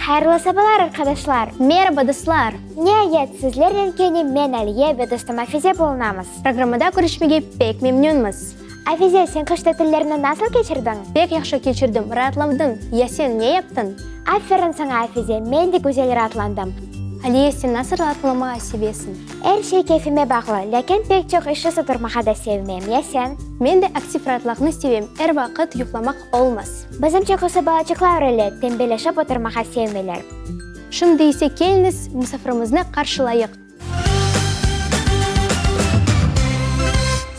Hayırlı sabalar, arqadaşlar! Meraba, dostlar! Niayet, sizlernen kene men, Aliye, ve dostum Afize bulunamız. Programmada körüşmege pek memnünmiz. Afize, sen qış tatillerini nasıl keçirdiñ? Pek yahşı keçirdim, raatlandım. Ya sen ne yaptıñ? Aferin saña, Afize, men de güzel raatlandım. Aliye, sen nasıl raatlanmağa sevesiñ? Er şey keyfime bağlı, lâkin pek çoq işsiz oturmağa da sevmeyim. Ya sen? Men de aktiv raatlaqnı sevem, er vaqıt yuqlamaq olmaz. Bizim çoqusı balaçıqlar öyle, tembelleşip oturmağa sevmeyler. Şimdi ise keliñiz, musafirimizni qarşılayıq.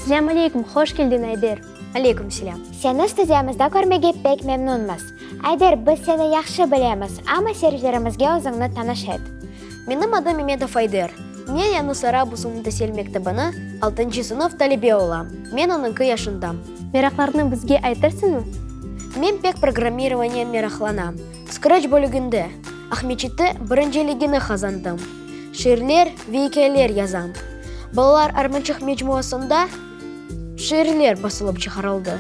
Selâm aleyküm, hoş keldiñ, Ayder. Aleyküm selâm. Seni studiyamızda körmege pek memnunmız. Ayder, biz seni yahşı bilemiz, amma seyircilerimizge özüñni tanış et. Menim adım Memetov Ayder. Men Yañı Sarabuz umumtasil mektebini altıncı sınıf talebe olam. Men on eki yaşındam. Meraqlarını bizge aytırsıñmı? Men pek programmirovanien meraqlanam. Scratch bölüginde Aqmeçitte birinciligini qazandım. Şiirler ve ikâyeler yazam. Balalar armançıq mecmuasında şiirler basılıp çıqarıldı.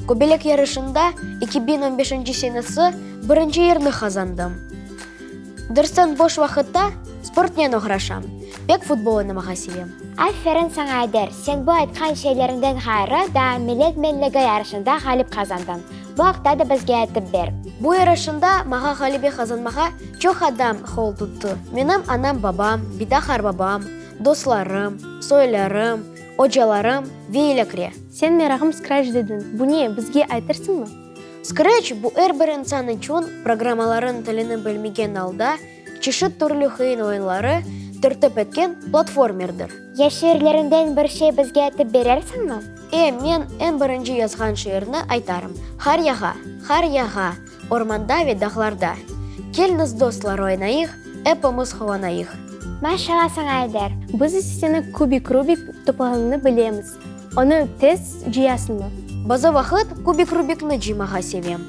Köbelek yarışında 2015 senesi birinci yerni qazandım. Dersten boş vaqıtta sportnen oğraşam, pek futbol oynamağa sevem. Aferin saña, Ayder, sen bu aytqan şeyleriñden ğayrı daa Millet menligi yarışında ğalip qazandıñ. Bu aqta da bizge aytıp ber. Bu yarışında maña ğalebe qazanmağa çoq adam qol tuttı. Menim anam-babam, bita-qarbabam, dostlarım, soylarım, ocalarım ve ilâhre. Sen merağım Scratch dediñ. Bu ne, bizge aytırsıñmı? Scratch, bu er bir insan içün programmalarnıñ tilini bilmegen alda çeşit türlü qıyın oyunları tertip etken platformerdir. Ya şiirleriñden bir şey bizge aytıp berersiñmi? E, men eñ birinci yazğan şiirni aytarım, Qar yağa, qar yağa, ormanda ve dağlarda. Keliñiz, dostlar, oynayıq, epimiz quvanayıq. Maşallah saña, Ayder! Biz ise seni kubik-rubik toplağanıñnı bilemiz. Onı tez cıyasıñmı? Bazı vaqıt kubik-rubikni cıymağa sevem.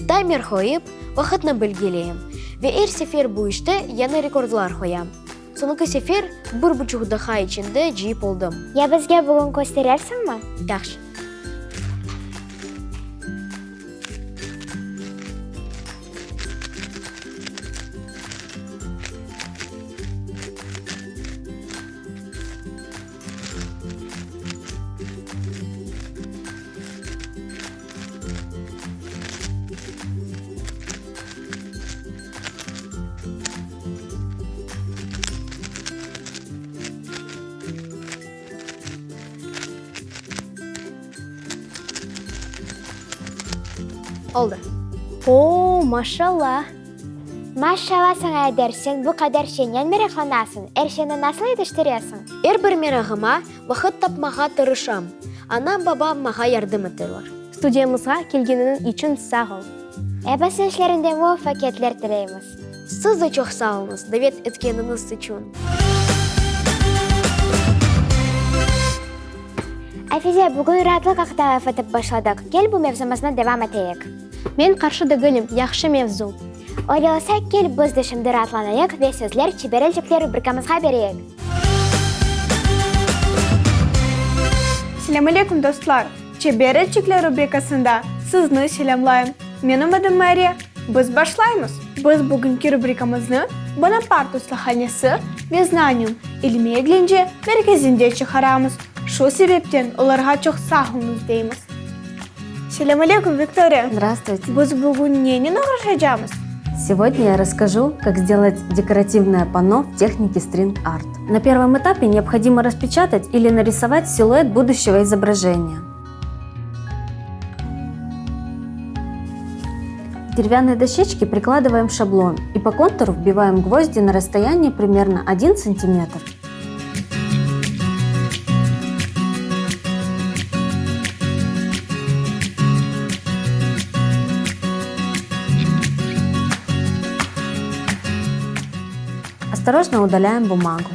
Taymer qoyıp, vaqıtnı belgileyim. Ve er sefer bu işte yañı rekordlar qoyam. Soñki sefer bir buçuq daqqa içinde cıyıp oldım. Ya bizge bugün kösterersiñmi? Yahşı. Oldı. O, maşallah! Maşallah saña, Ayder, sen bu qadar şeynen meraqlanasıñ, er şeyni nasıl yetiştiresiñ? Er bir merağıma vaqıt tapmağa tırışam. Anam, babam mağa yardım eteler. Studiyamızğa kelgeniñ içün sağ ol. Episi işlerinde muvafaqiyetler tileymiz. Siz de çoq sağ oluñız, davet etkeniñiz içün. Afize, bugün raatlıq aqta laf etip başladıq. Kel bu mevzumıznı devam eteyik. Men qarşı degilim, yahşı mevzu. Öyle olsa, kel biz de şimdi raatlanayıq ve sözler çeberelçikler rubrikamızğa bereyik. Selâm aleyküm, dostlar! Çeberelçikler rubrikasında sizni selâmlayım. Menim adım Mariya. Biz başlaymız! Biz bugünki rubrikamıznı Bonapart ustahanesi ve Znanium ilmiy-eglence merkezinde çıqaramız. Şu sebepten olarğa çoq sağ oluñız deymiz. Selâm aleyküm, Viktoriya! Здравствуйте! Biz bugün nenen oğraşacamız? Сегодня я расскажу, как сделать декоративное панно в технике стринг-арт. На первом этапе необходимо распечатать или нарисовать силуэт будущего изображения. К деревянной дощечке прикладываем шаблон и по контуру вбиваем гвозди на расстоянии примерно 1 сантиметр. Осторожно удаляем бумагу.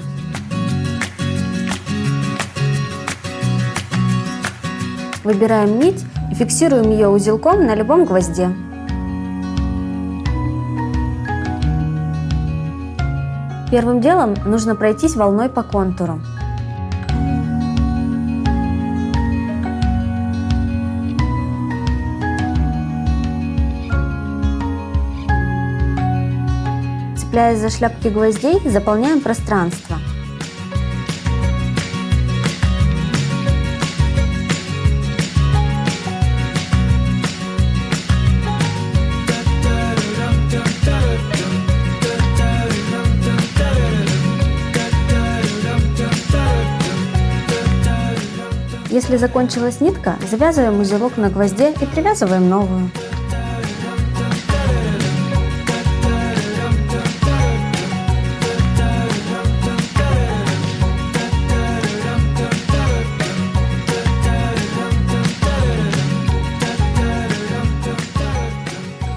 Выбираем нить и фиксируем ее узелком на любом гвозде. Первым делом нужно пройтись волной по контуру. Цепляясь за шляпки гвоздей, заполняем пространство. Если закончилась нитка, завязываем узелок на гвозде и привязываем новую.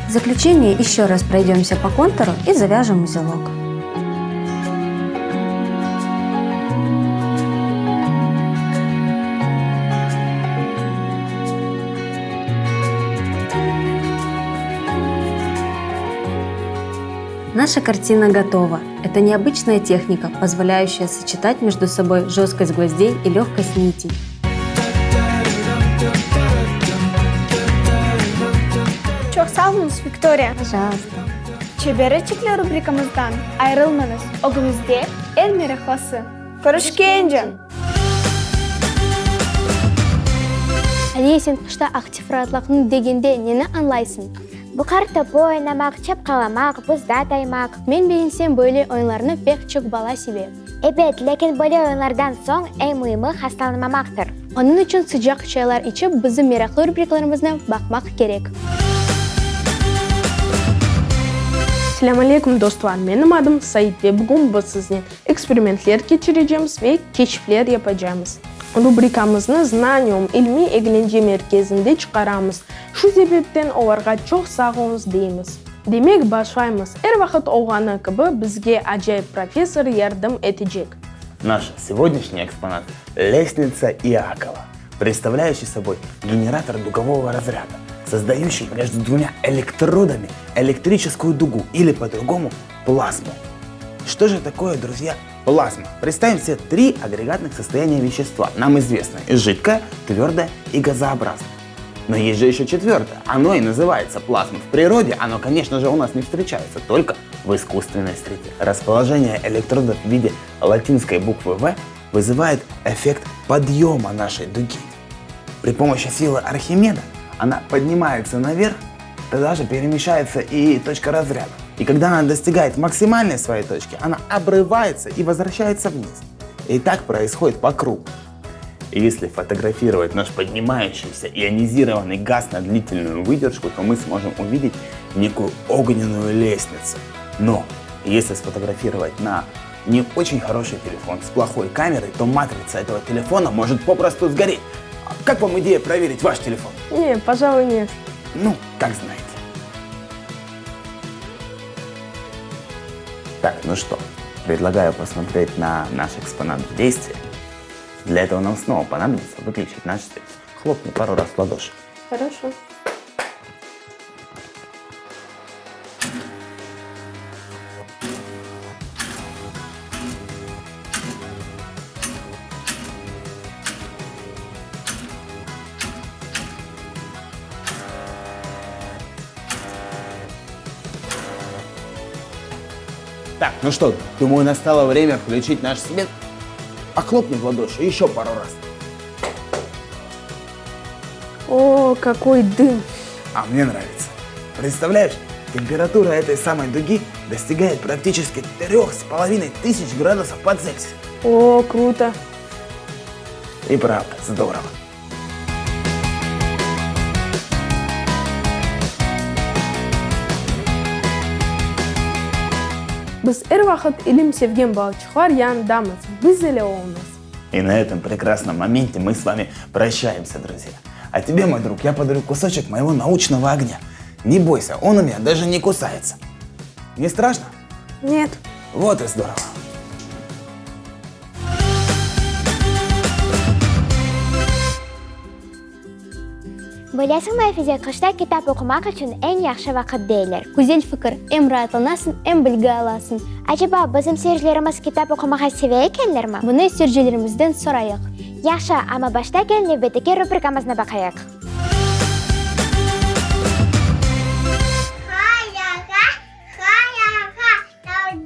В заключение еще раз пройдемся по контуру и завяжем узелок. Наша картина готова. Это необычная техника, позволяющая сочетать между собой жесткость гвоздей и легкость нитей. Çoq sağ oluñız, Viktoriya! Пожалуйста. Çebereçikler rubrikamızdan ayırılmañız, ögümizde eñ meraqlısı. Körüşkence! Aliye, sen qışta aktiv raatlaqnı degende neni añlaysıñ? Bu qar topu oynamaq, çapqalamaq, buzda taymaq. Men bilsem, böyle oyunlarnı pek çoq bala seve. Ebet, lâkin böyle oyunlardan soñ eñ müimi hastalanmamaqtır. Onıñ içün sıcaq çaylar içip, bizim meraqlı rubrikalarımıznı baqmaq kerek. Selâm aleyküm, dostlar! Menim adım Said ve bugün biz siznen eksperimentler keçirecemiz ve keşifler yapacamız. Rubrikamıznı Znanium ilmiy-eglence merkezinde çıqaramız, şu sebepten olarğa çoq sağ oluñız deymiz. Demek, başlaymız. Er vaqıt olğanı kibi, bizge acayip professor yardım etecek. Наш сегодняшний экспонат, лестница Иакова, представляющий собой генератор дугового разряда, создающий между двумя электродами электрическую дугу или по-другому плазму. Что же такое, друзья, плазма? Представим себе три агрегатных состояния вещества. Нам известно жидкое, твердое и газообразное. Но есть же еще четвертое. Оно и называется плазма. В природе оно, конечно же, у нас не встречается, только в искусственной среде. Расположение электродов в виде латинской буквы «В» вызывает эффект подъема нашей дуги. При помощи силы Архимеда она поднимается наверх, тогда же перемещается и точка разряда. И когда она достигает максимальной своей точки, она обрывается и возвращается вниз. И так происходит по кругу. И если фотографировать наш поднимающийся ионизированный газ на длительную выдержку, то мы сможем увидеть некую огненную лестницу. Но если сфотографировать на не очень хороший телефон с плохой камерой, то матрица этого телефона может попросту сгореть. А как вам идея проверить ваш телефон? Не, пожалуй, нет. Ну, как знаете. Так, ну что, предлагаю посмотреть на наш экспонат в действии. Для этого нам снова понадобится выключить наш свет. Хлопни пару раз в ладоши. Хорошо. Так, ну что, думаю, настало время включить наш свет. А хлопни в ладоши еще пару раз. О, какой дым! А мне нравится. Представляешь, температура этой самой дуги достигает практически 3500 градусов по Цельсию. О, круто! И правда, здорово. Biz er vaqıt ilim sevgen balaçıqlar yanındamız, biz ile oluñız! И на этом прекрасном моменте мы с вами прощаемся, друзья. А тебе, мой друг, я подарю кусочек моего научного огня. Не бойся, он у меня даже не кусается. Не страшно? Нет. Вот и здорово. Bilesiñmi, Afize, qışta kitap oqumaq içün eñ yahşı vaqıt deyler. Güzel fikir, em raatlanasıñ, em bilgi alasıñ. Aceba, bizim seyircilerimiz kitap oqumağa seve ekenlermi? Bunı seyircilerimizden sorayıq. Yahşı, amma başta kel nevbetteki rubrikamıznı baqayıq. Hay ağa, hay ağa.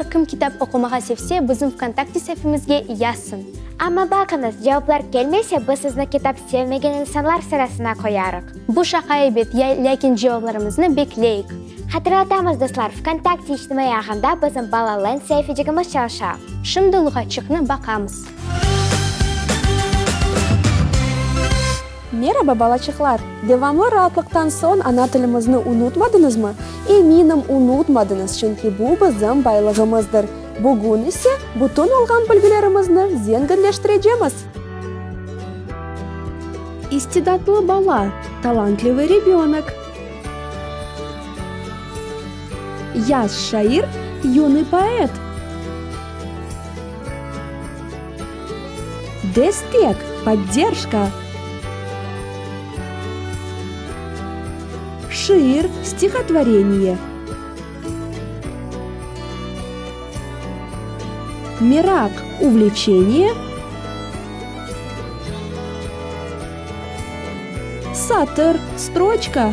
Dostlar, kim kitap oqumağa sevse, bizim VKontakte saifemizge yazsın. Amma baqıñız, cevaplar kelmese, biz sizni kitap sevmegen insanlar sırasına qoyarıq. Bu şaqa ebet, lâkin cevaplarımıznı bekleyik. Hatırlatamız, dostlar, VKontakte içtimaiy ağında bizim Balaland saifecigimiz çalışa. Şimdi luğatçıqnı baqamız. Meraba, balaçıqlar! Devamlı raatlıqtan soñ ana tilimizni unutmadıñızmı? Eminim, unutmadıñız, çünki bu bizim baylığımızdır. Bugün ise bütün olğan bilgilerimizni zenginleştirecemiz. İstidatlı bala, talantlivyy rebönok. Yaş şair, yunıy poet. Destek, podderjka. Şiir, stihotvoreniye. Meraq, uvleçeniye. Satır, stroçka.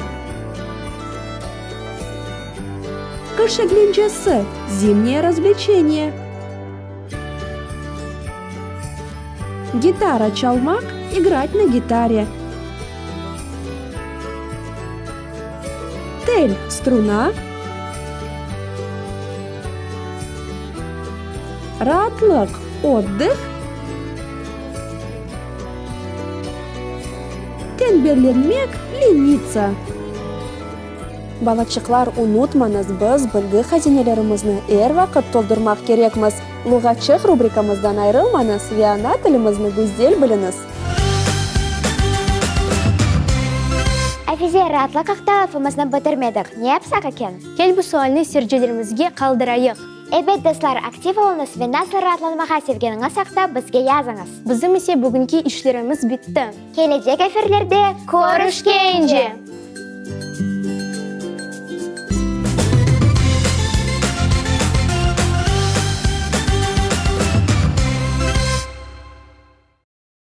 Qış eglencesi, zimneye razvleçeniye. Gitara çalmaq, igrat na gitare. Tel, struna. Raatlıq, otdıh. Tenberlenmek, lenitsa. Balaçıqlar, unutmañız, biz bilgi hazinelerimizni er vaqıt toldurmaq kerekmiz. Luğatçıq rubrikamızdan ayrılmañız ve ana tilimizni güzel biliñiz! Afize, raatlıq aqta lafımıznı bitirmedik. Ne yapsaq eken? Kel bu sualni seyircilerimizge qaldırayıq. Ebet, dostlar, aktiv oluñız ve nasıl raatlanmağa sevgeniñiz aqta bizge yazıñız. Bizim ise bugünki işlerimiz bitti. Kelecek efirlerde körüşkence!